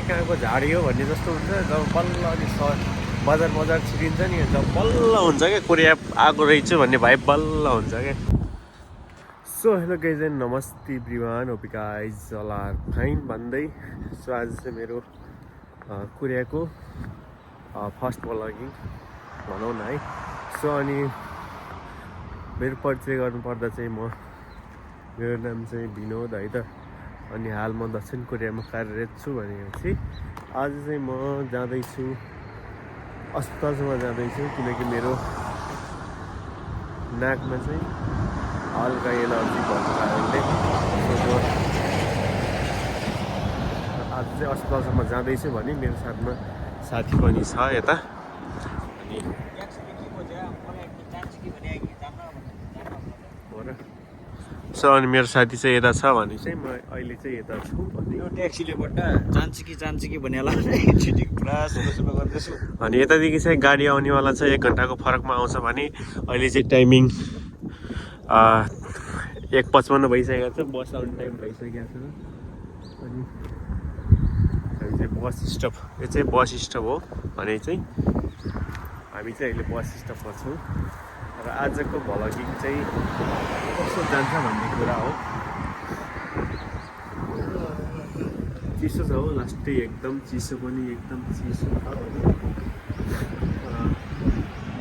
कहाँको झाडी हो भन्ने जस्तो हुन्छ। जब बल्ल अनि बजार बजार छिरिन्छ नि जब बल्ल हुन्छ क्या कोरिया आएको रहेछ भन्ने भाइ बल्ल हुन्छ क्या। सो हेलो गाइज एन्ड नमस्ते everyone, hope guys all are fine भन्दै। सो आज चाहिँ मेरो कोरियाको फर्स्ट ब्लगिङ भनौँ न है। सो अनि मेरो परिचय गर्नुपर्दा चाहिँ मेरो नाम चाहिँ विनोद है त। अनि हाल म दक्षिण कोरियामा कार्यरत छु भनेपछि आज चाहिँ म जाँदैछु अस्पतालसम्म जाँदैछु, किनकि मेरो नाकमा चाहिँ हल्का एलर्जी भएको कारणले आज चाहिँ अस्पतालसम्म जाँदैछु भने मेरो साथमा साथी पनि छ यता। अनि सो अनि मेरो साथी चाहिँ यता छ भने चाहिँ म अहिले चाहिँ यता छु भने यो ट्याक्सीले बट्टा जान्छ कि भनेला पुरा सुनो गर्दैछु। अनि यतादेखि चाहिँ गाडी आउनेवाला छ, 1 घन्टाको फरकमा आउँछ भने अहिले चाहिँ टाइमिङ 1:55 भइसकेको छ, बस आउने टाइम भइसकेको छ। अनि हामी चाहिँ बस स्टप, यो चाहिँ बस स्टप हो भने चाहिँ हामी चाहिँ अहिले बस स्टपमा छौँ। र आजको भ्लगिङ चाहिँ कस्तो जान्छ भन्ने कुरा हो। चिसो छ हो, लास्टै एकदम चिसो पनि एकदम चिसो छ।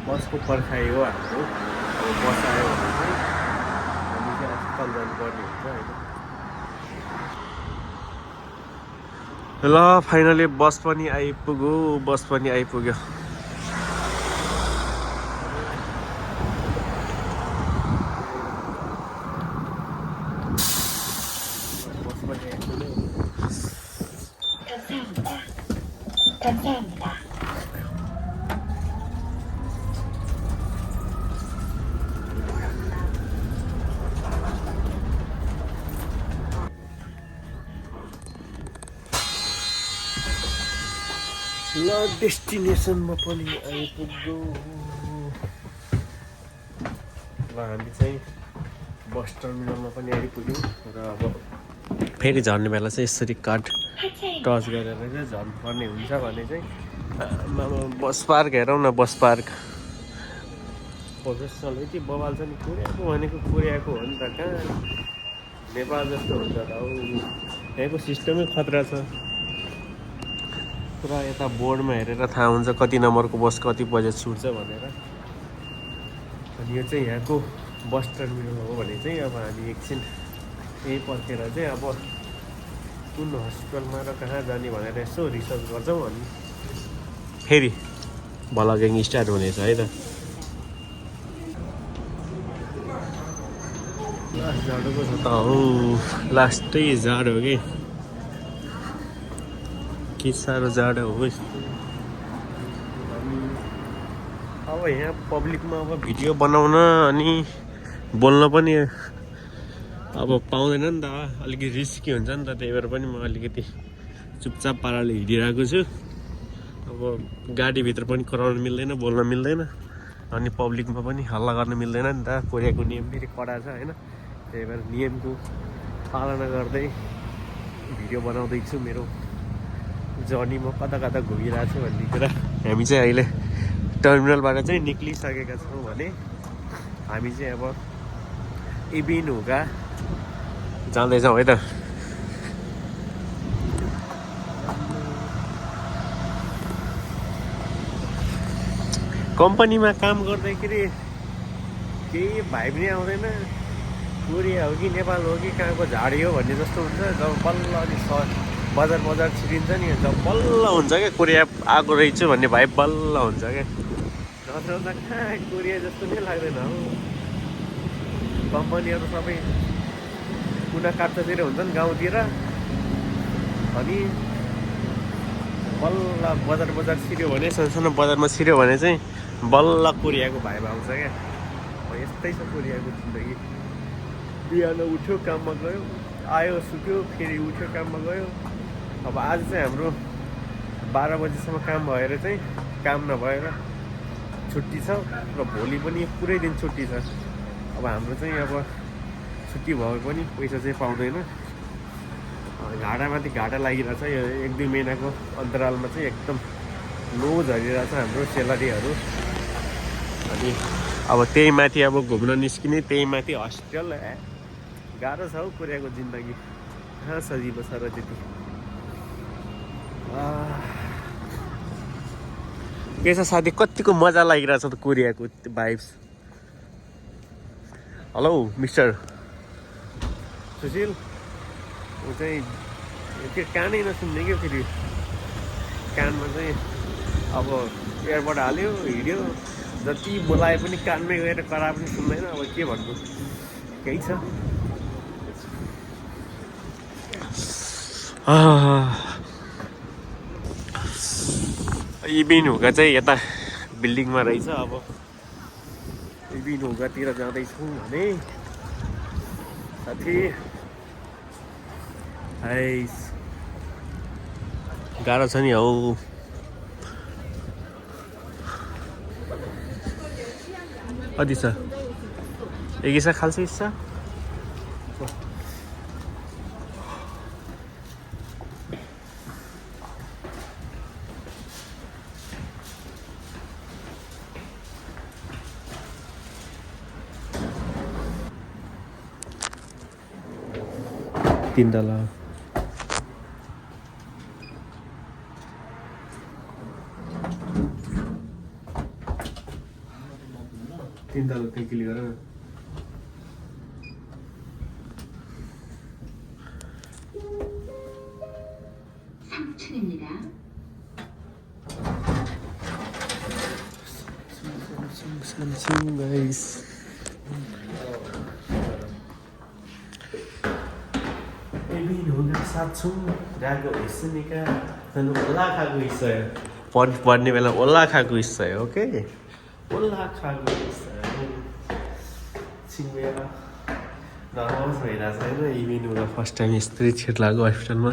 बसको पर्खाइ हो हाम्रो। अब बस आयो भने चाहिँ हामी चाहिँ अस्पताल जानुपर्ने हुन्छ होइन। ल फाइनली बस पनि आइपुग्यो। 감사합니다. ल डेस्टिनेसनमा पनि आइपुग्यो। ल हामी चाहिँ बस टर्मिनलमा पनि आइपुग्यौँ र अब फेरि झर्ने बेला चाहिँ यसरी कार्ड टच गरेर चाहिँ झर्नुपर्ने हुन्छ भने चाहिँ बस पार्क हेरौँ न। बस पार्क प्रोफेसनल यति बवाल छ नि। कोरियाको भनेको कोरियाको हो नि त, कहाँ नेपाल जस्तो हुन्छ त हौ। यहाँको सिस्टमै खतरा छ पुरा। यता बोर्डमा हेरेर थाहा हुन्छ कति नम्बरको बस कति बजे छुट्छ भनेर। अनि यो चाहिँ यहाँको बस टर्मिनल हो भने चाहिँ अब हामी एकछिन यहीँ पर्खेर चाहिँ अब कुन हस्पिटलमा र कहाँ जाने भनेर यसो रिसर्च गर्छौँ। अनि फेरि भ्लगिङ स्टार्ट हुनेछ है त। लास्ट झाडोको छ त हौ, लास्टै झाड हो कि के साह्रो जाडो हो यस्तो। अब यहाँ पब्लिकमा अब भिडियो बनाउन अनि बोल्न पनि अब पाउँदैन नि त, अलिकति रिस्की हुन्छ नि त। त्यही भएर पनि म अलिकति चुपचाप पाराले हिँडिरहेको छु। अब गाडीभित्र पनि कराउनु मिल्दैन, बोल्न मिल्दैन, अनि पब्लिकमा पनि हल्ला गर्न मिल्दैन नि त। कोरियाको नियम फेरि कडा छ होइन। त्यही भएर नियमको पालना गर्दै भिडियो बनाउँदैछु। मेरो जर्नीमा कता कता घुमिरहेको छु भन्ने कुरा। हामी चाहिँ अहिले टर्मिनलबाट चाहिँ निक्लिसकेका छौँ भने हामी चाहिँ अब इबिनुगा जाँदैछौँ है त। कम्पनीमा काम गर्दाखेरि केही भाइ पनि आउँदैन, कोरिया हो कि नेपाल हो कि कहाँको झाडी हो भन्ने जस्तो हुन्छ। जब बल्ल अनि बजार बजार छिरिन्छ नि जब बल्ल हुन्छ क्या कोरिया आएको रहेछ भन्ने भाइ बल्ल हुन्छ क्या। नत्र त कहाँ कोरिया जस्तो नै लाग्दैन हौ। कम्पनीहरू सबै कुना काप्चातिर हुन्छन् गाउँतिर, अनि बल्ल बजार छिर्यो भने, सानो बजारमा छिर्यो भने चाहिँ बल्ल कोरियाको भाइ आउँछ क्या। यस्तै छ कोरियाको जिन्दगी। बिहान उठ्यो काममा गयो, आयो सुत्यो, फेरि उठ्यो काममा गयो। अब आज चाहिँ हाम्रो 12 बजीसम्म काम भएर चाहिँ काम नभएर छुट्टी छ र भोलि पनि पुरै दिन छुट्टी छ। अब हाम्रो चाहिँ अब छुट्टी भयो पनि पैसा चाहिँ पाउँदैन। घाँटामाथि घाँटा लागिरहेछ यो 1-2 महिनाको अन्तरालमा चाहिँ एकदम लो झरिरहेछ हाम्रो सेलरीहरू। अनि अब त्यही माथि अब घुम्न निस्किने, त्यही माथि हस्टेल। गाह्रो छ हौ कोरियाको जिन्दगी, कहाँ सजिलो छ र त्यति। के छ साथी, कतिको मजा लागिरहेछ त कोरियाको त्यो भाइब्स। हेलो मिस्टर सुशील, ऊ चाहिँ त्यो कानै नसुन्ने क्या फेरि, कानमा चाहिँ अब एयरबड हाल्यो हिँड्यो, जति बोलाए पनि कानमै गएर करा पनि सुन्दैन। अब के भन्नु, केही छ। इबिन हुगा चाहिँ यता बिल्डिङमा रहेछ। अब इबिन हुगातिर जाँदैछौँ भने साथी। हाइस गाह्रो छ नि हौ। कति छ? एक इसा खालछ इसा। $3 $3 त्यही क्लिक गर न। Samsung guys. Ibin huga Samsung gएको हिस्सेनिका तनु ओला खाएको हिस्सा हो। पढ्ने बेला ओला खाएको हिस्सा हो। ओके, ओला खाएको हिस्सा हो। छिमेर नर्भस भइरहेको छैन। इबिन हुगा फर्स्ट टाइम यस्तै छिट लाग्यो हस्पिटलमा।